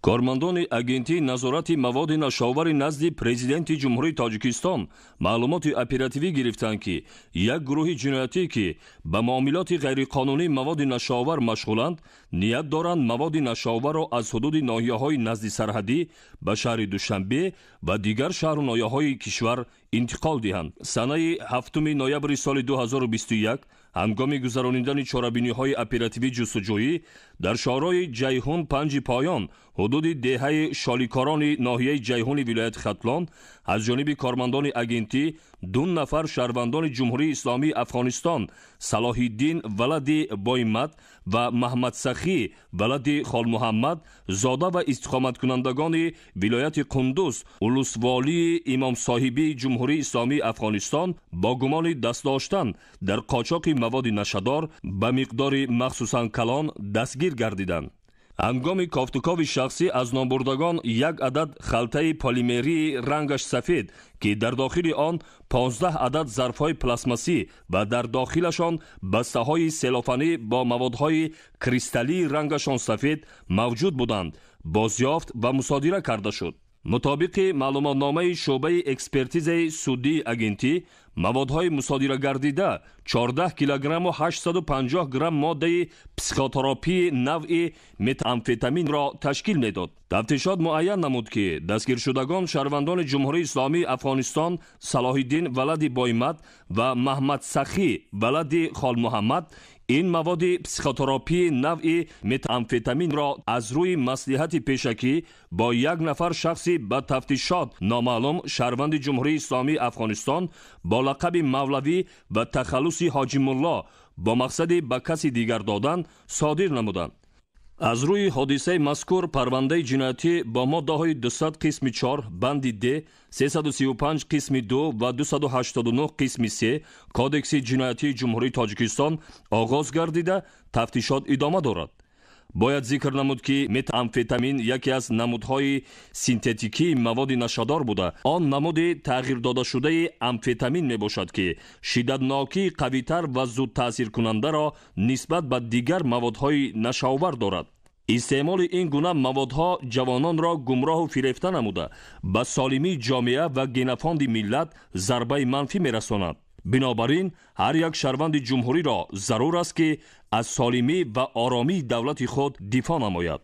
Кормандони Агентии назорати маводи нашъаовари назди Президенти Ҷумҳурии Тоҷикистон маълумоти оперативӣ гирифтанд, ки як гурӯҳи ҷиноятӣ, ки ба муомилоти ғайриқонунии маводи нашъаовар машғуланд, ният доранд маводи нашъаоварро аз ҳудуди ноҳияҳои назди сарҳадӣ ба шаҳри Душанбе ва дигар шаҳру ноҳияҳои кишвар интиқол диҳанд. Санаи 7 ноябри соли 2021 ҳангоми гузаронидани чорабиниҳои оперативӣ ҷустуҷӯӣ дар шоҳрои Ҷайҳун панҷи поён, ҳудуди деҳаи Шоликорони ноҳияи Ҷайҳуни вилояти Хатлон, аз ҷониби кормандони агентӣ 2 нафар шаҳрвандони Ҷумҳурии Исломии Афғонистон, Салоҳиддин валади Боймат ва Маҳмадсахӣ валади Холмуҳаммад, зода ва истиқоматкунандагони вилояти Қундуз, улусволии Имомсоҳибии Ҷумҳурии Исломии Афғонистон, бо гумони даст доштан дар қочоқи маводи нашъадор ба миқдори махсусан калон дастгир гардиданд. Ҳангоми кофтукови шахсӣ аз номбурдагон як адад халтаи полимерии рангаш сафед, ки дар дохили он 15 адад зарфҳои пластмассӣ ва дар дохилашон бастаҳои селофанӣ бо маводҳои кристаллии рангашон сафед мавҷуд буданд, бозёфт ва мусодира карда шуд. Мутобиқи маълумотномаи шӯъбаи экспертизаи судии агентӣ, маводҳои мусодира гардида 14 килограмму 850 грамм моддаи психотропии навъи метамфетаминро ташкил медод. Тафтишот муайян намуд, ки дастгиршудагон шаҳрвандони Ҷумҳурии Исломии Афғонистон Салоҳиддин валади Боймат ва Маҳмадсахӣ валади Холмуҳаммад ин маводи психотропии навъи метамфетаминро аз рӯи маслиҳати пешакӣ бо як нафар шахси ба тафтишот номаълум, шаҳрванди Ҷумҳурии Исломии Афғонистон бо лақаби Мавлавӣ ва тахаллуси Ҳоҷимулло, бо мақсади ба каси дигар додан содир намуданд. Аз рӯи ҳодисаи мазкур парвандаи ҷиноятӣ бо моддаҳои 200 қисми 4 банди д, 335 қисми 2 ва 289 қисми 3 Кодекси ҷиноятии Ҷумҳурии Тоҷикистон оғоз гардида, тафтишот идома дорад. Бояд зикр намуд, ки метамфетамин яке аз намудҳои синтетикии маводи нашъадор буда, он намуди тағйирдодашудаи амфетамин мебошад, ки шиддатнокии қавитар ва зудтаъсиркунандаро нисбат ба дигар маводҳои нашъаовар дорад. Истеъмоли ин гуна маводҳо ҷавононро гумроҳу фирефта намуда, ба солимии ҷомеа ва генофонди миллат зарбаи манфӣ мерасонад. Бинобар ин ҳар як шаҳрванди ҷумҳуриро зарур аст, ки аз солимӣ ва оромии давлати худ дифоъ намояд.